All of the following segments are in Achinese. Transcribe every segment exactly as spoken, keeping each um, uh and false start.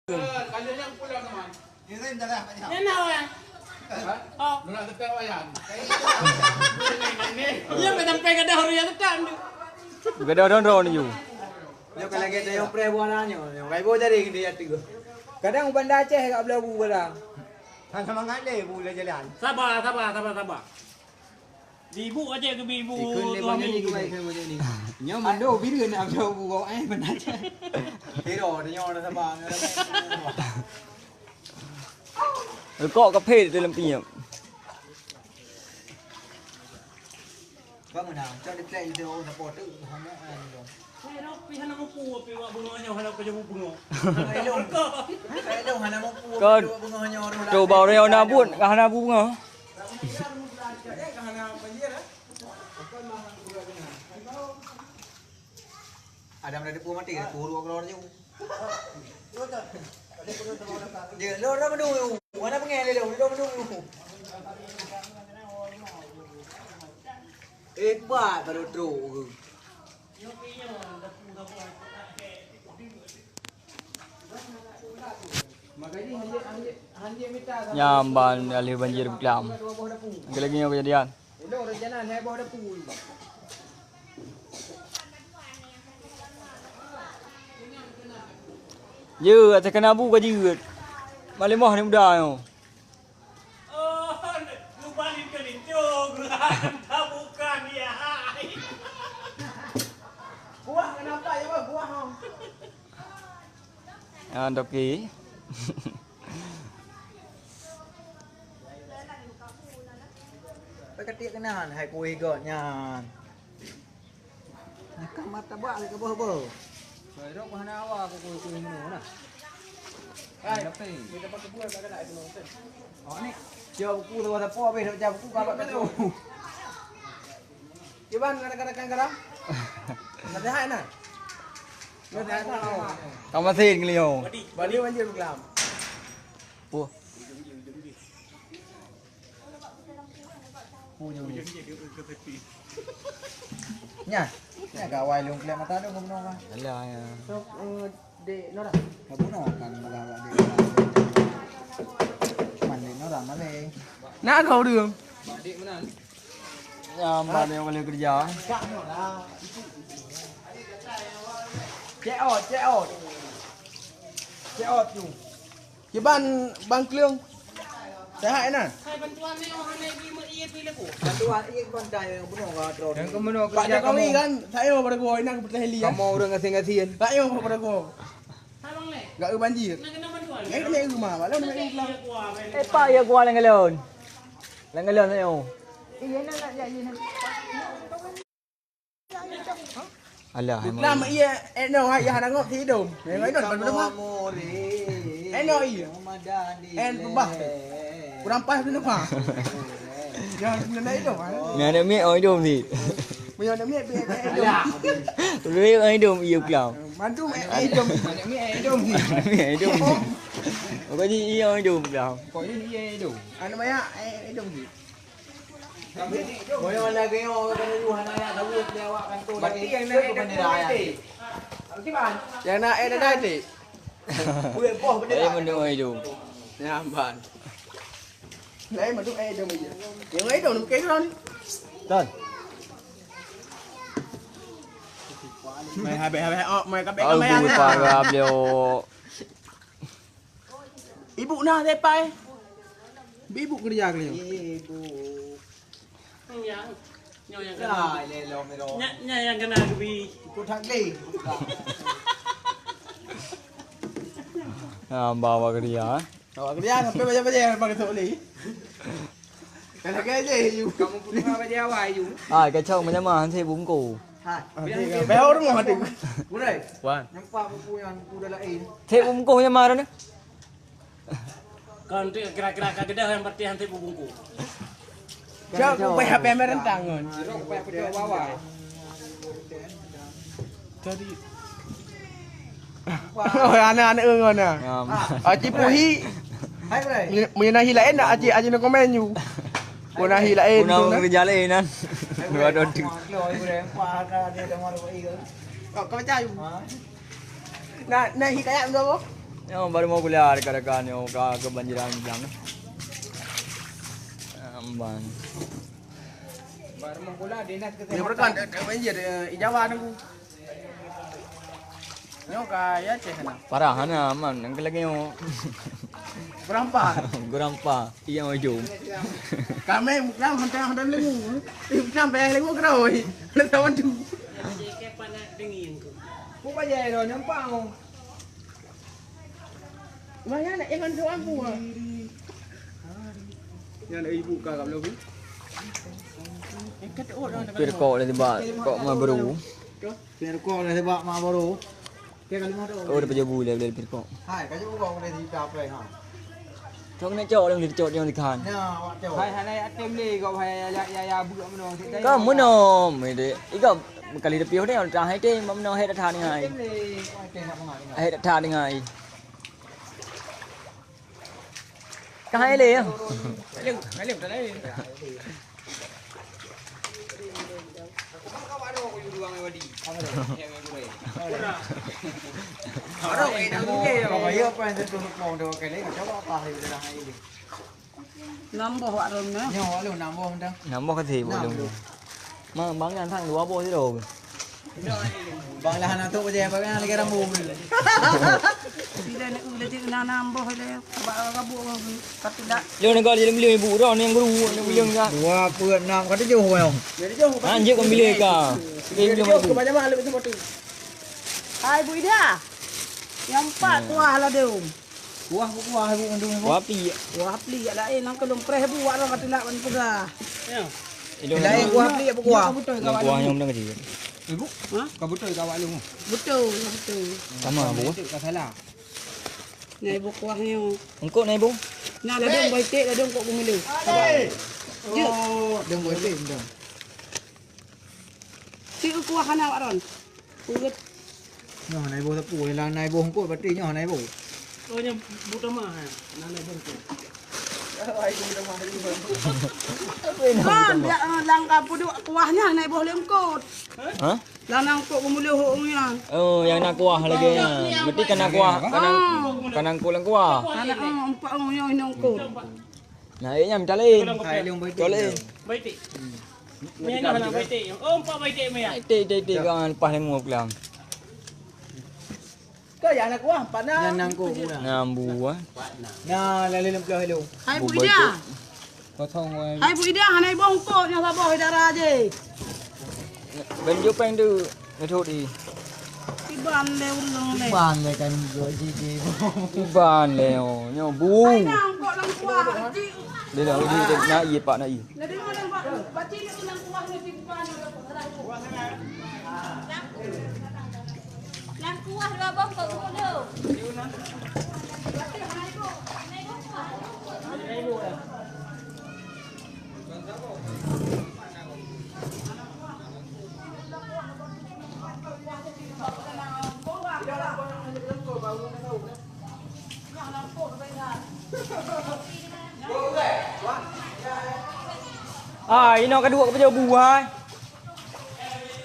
Nyan na, weh. Oh. Nyan ka sampai ka dah ureueng nyang teutap tu. Gadoh dron-dron ju. Nyoe ka lagèe tayong preh buah na nyoe. Nyoe kai boh jari keu dia tiga. Kadang u Banda Aceh ka bloe bu barang. Hana mangat lé bu lam jalan. Sabar, sabar, sabar, sabar. Di ibu aja ke ibu. Ikut lé tuan banyak ni, ibu. Ikut banyak ni. Nyoe mando biru nak bloe bu kau, eh, Banda Aceh. Tiro, nyoe dah sabar. Kok ka phê dalam pinyap. Ka meunang, cok diplek itu, oh, sapo tu, hana, eh, ni dong. Saya dah pi hana mampu, pi wak bunga nyoe, hana kerja bunga. Hana elok. Hana elok, hana mampu, Kon. Pi wak bunga nyoe, orang tu lah. Bau reo na buet, ka hana bunga. Ka hana banjir, eh? Adam dah depu mati, dah puru keluar je. Dia, lo dah menunggu. Mana pengen dia, lo dah menunggu. Eh, kuat baru trok ke. Nyan ban alèh banjir beuklam. Lagi-lagi nyoe keujadian. Jeuet, ateueh keunabu ka jeuet. Malém moh ni muda nyoe. Oh, lupa linto-linto, gurang, tak bukan dia. Buah kenapa ya, Bang? Buah, oh. Ah, Doki. Peukatik keunan, hai kueh gok nyan. Nakah mata bak lé keuboh-boh. Soe rok hana awa ku kueh-kueh meunoe nah. Hai, kita pakai buah tak kena itu nonton. Oh ni, siap buku tu ada apa habis dah baca buku kau tak tahu. Kiban rakan-rakan garam? Nasihat nah. Nasihat nah. Ka masin ngelio. Bali banjir beuklam. Puh. Puh jauh. Nya. Nya gawai lôn klep mata lôn bunoe kan. Alah ya. Sok, eh, Dek Nora. Ka bunoe kan bagawai Dek Nora. Cuman Dek Nora maleng. Nak kau dulu. Mak Dek meunan. Ya, Mbak ni boleh kerja. Check out, check out. Check out tu. Kiban Bang Kleueng. Sehat na? Hai bantuan ni orang ni di me-, iya pilih ku. Bantuan iya bantai yang bunuh orang terus. Yang kemudian Pak kerja Jokowi kamu. Kan, saya pada gua ini aku bertahan lihat. Kamu orang ngasih-ngasihin. Saya pada gua. Gak banjir. Ngai kena rumah, malam nak pulang. Eh, Pak, ya gua lenggalon. Lenggalon saya. Iya, nak, nak, ya, ya, nak. Alah, emang. Lama iya, eh, no, ayah nak ngok si hidung. Yang lain tak boleh mah. Eh, no, iya. Eh, pebah tu. Kurang pas tu, Pak. Jangan kena naik hidung, ah. Ni anak miet orang hidung si. Punya anak miet, biar naik hidung. Alah. Lebih orang hidung, iya pulang. Mantu, eh, eh, hidung. Anak miet, eh, hidung si. Anak miet, eh, hidung si. Pokoknya iya orang hidung pulang. Pokoknya iya hidung. Anak banyak, eh, hidung si. Boyong lagèe nyoe, keuneuk yuh hana jak saweue lé awak kantô. Berarti yang nak ada bendera ya. Yang nak ada tadi. Buat boh bendera. Saya mendengar itu. Nyaman. Lain madu eh jom aja. Yang lain dong bukan drone. Ton. Mai habis-habis, oh, mai kabeh. Tahu kamera. Bukan beliau. Ibu na, Tepai. Ibu kerja kali. Ibu. Nyang, nyoe nyang kena. Lah, lelong, lelong. Nyak, nyak nyang kena gebi. Ikut hak lé. Nah, bawa kerja, eh. Awak kerja sampai banyak-banyak pakai tok lé. Kalau kerja, you. Kamu punya apa dia, wah, you? Ah, kacau menyamah, saya bungkung. Ha. Bayar rumah ada. Burai. Wan. Nampak buku yang buku dalam air. Saya bungkung menyamah dah ni. Kan tu kira-kira ka geudah nyang berarti hantu bubungku. Siap, upaya H P merentang ngon. Jeruk upaya pecah bawah. Tadi. Oh, anak-anak ngon ah. Ngam. Aci puhi. Hai, Bray. Meunyoe nahi laén nak aci, aci no komen you. Meunyoe nahi laén. Guna tu, nah. Kerja lain kan. Dua dua tu. Keluar, Bray. Empat ada dia dah marah baik. Kau, kau baca you. Ha? Nah, nah hikayat tu apa? Nyoe baru mau kuliah dekat-dekat nyoe ka kebanjiran bilang. Amban. Baru mau kuliah dinas ke. Dia berkan, eh, eh, banjir, eh, Jawa nunggu. Nyoe ka ya ceh na. Parah hana aman, yang lagi nyoe. Berampa. Berampa. Iya, ujung. Kami bukan hotel, hotel lemu. Eh, bukan bayar lemu keroi. Hotel tahu tu. Bukan bayar dah nyampang. Mana nak jangan doa buah. Yang ada ibu kakak belum. Pirkok dah tiba, kok ma baru. Pirkok dah tiba ma baru. Oh, dah pajabu dah beli pirkok. Hai, kayu buka boleh di dapur ha. Cok nak cok, boleh cok jangan dikhan. Nah, awak cok. Hai, hai, hai, atem le, kau hai, ya, ya, ya, buka menung. Kau menung, ide. Iga kali depan ni, orang hai tem, menung hai dah than dengan ai. Atem le, kau atem nak mengalir. Hai dah than dengan ai. Kah hai le ya? Hai le, hai le, dah lain. Namboh wak rom nyoe. Nyoe wak lôn namboh mantong. Namboh ka sibuk lôn. Bang, bang nyan sang dua boh sidroe. Bang lah aneuk tu je, bang lagi rambu. Sila ni udah jadi nanam boh le, kabak kabuk boh. Tapi dak. Lôn negara jadi beli ibu dah ni yang guru, yang beli enggak. Dua puluh enam kata jauh bang. Anjir kan beli ka. Hai Bu Ida. Yang empat kuah ladung. Kuah, kuah, Bu, mandum, Bu. Kuah api. Kuah api, ya lain, nang kelung preh, Bu, wak nang katulak ban peugah. Ya. Lain kuah api, apa kuah? Yang kuah yang benar kecil. Ibu? Ha? Kau betul kau awak lu? Betul, betul. Sama, Bu. Betul, kau salah. Nah, ibu kuahnya. Engkau, nah, Ibu? Nah, ladung baitik, ladung kok gumulu. Jek. Oh, ladung baitik, ladung. Si kuah hana wak ron. Urut. Nyoh nai boh sapu, lang nai boh engkot berarti nyoh nai boh. Oh, nyoh butama, ha. Nah, nai boh engkot. Kan, biar, eh, langkah puduk kuahnya nai boh lengkot. Hah? Lang nang kok gumulu hok nyan. Oh, yang nak kuah lagi ya. Berarti kena kuah, kena, kena kulang kuah. Anak, eh, empat orang yang nangkut. Nah, ini minta lain. Hai, lung baitik. Cok lain. Baitik. Ni nah baitik. Oh, empat baitik meh. Baitik, baitik, baitik, kau lepas lima pulang. Kau yang nak kuah, empat enam. Yang nangkut pulang. Enam buah. Nah, lalu enam puluh kilo. Hai, Bu Ida. Kosong, wai. Hai, Bu Ida, hana bongkok nyoh saboh darah je. Ban jopeng tu. Ngeudhôt di. Iban lé ureueng lé. Iban lé kan gok jiji. Iban lé, oh, nyoe bu. Ai nang kok lam kuah, Cik. Dia dah uji dia nak ié, Pak, nak ié. Lé dia dah buat, baca dia tu lam kuah ni, Cik, bukan. Lam kuah dua boh kok gula. Ah, inoe ka duek keupeue bu hai.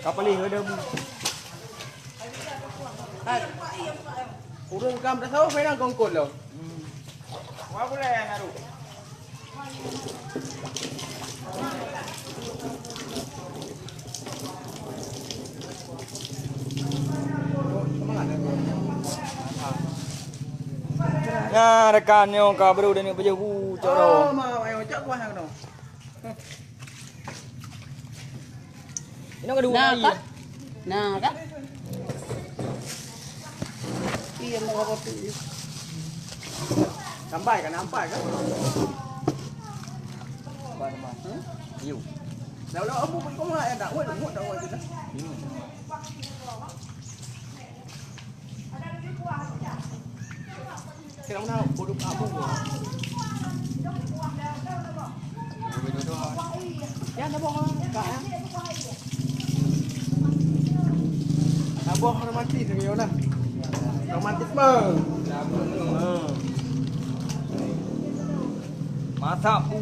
Ka palih ada bu. Hai. Ureueng kam dah saboh main kongkot lo. Hmm. Wah, boleh naruh. Nah, rakan nyoe ka bro dan nyoe bajeuh bu cok roh. Oh, ma, ayo cok kuah nyoe. Inoe ka dua. Nah, kali. Kan? Nah, kan? Iya, mau apa tu? Sampai kan, sampai kan? Sampai, sampai. Hmm? Yuk. Dah, dah, abu, kau nak, eh, nak, weh, nak, weh, kita. Hmm. Kira mana bodoh apa? Ya, dah bawa, Kak, ya. Dah bawa romantis, ya, lah. Romantis, bang. Ha. Masak, Bu.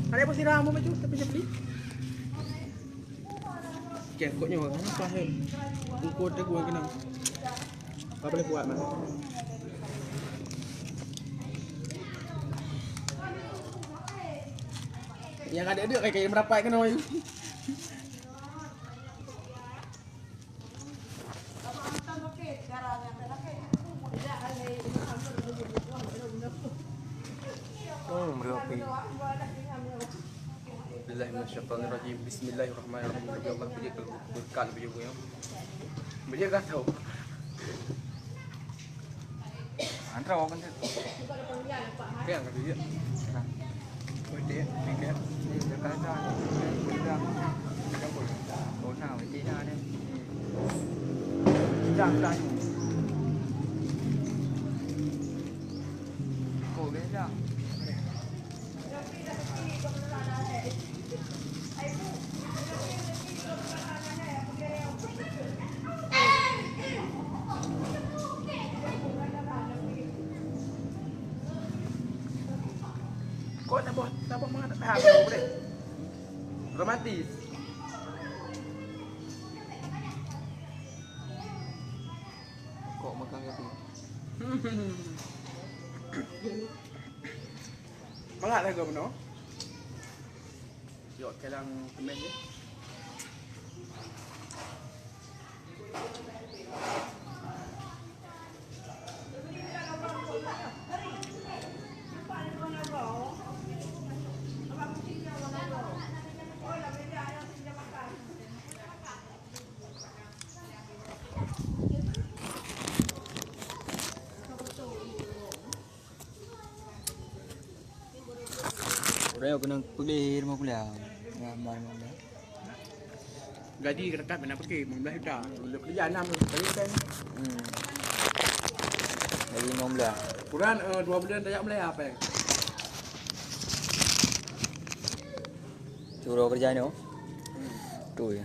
Ada apa sih, Ram? Mau baju, tapi saya beli. Okey, kot nyoe, ha, pas, eh. Bungkôh teuk gua keunong. Apa boleh buat, Mak? Yang ada duit, kayak merapat kena. Oh, meriah api. Bismillahirrahmanirrahim. Bismillahirrahmanirrahim. Tapi Allah beri berkat bagi orang. Beri kata. Antra orang tu. Kan kata dia. Betul, kan? Dia kata, dia kata. Oh, nah, betul lah dia. Dah, dah. Kau beda. Kok nak buat, nak buat mana? Ah, boleh. Romantis. Kok makan kaki? Mangat lagu meno? Yok, kelang kemen je. Orang yang kena kuliah, rumah kuliah. Ya, rumah kuliah. Gaji kata-kata pernah pakai lima belas juta. Bila kerja enam kali kan. Hmm. Gaji lima belas. Kurang, eh, dua bulan tajak mulai apa? Suruh kerja ni, oh. Tu ya.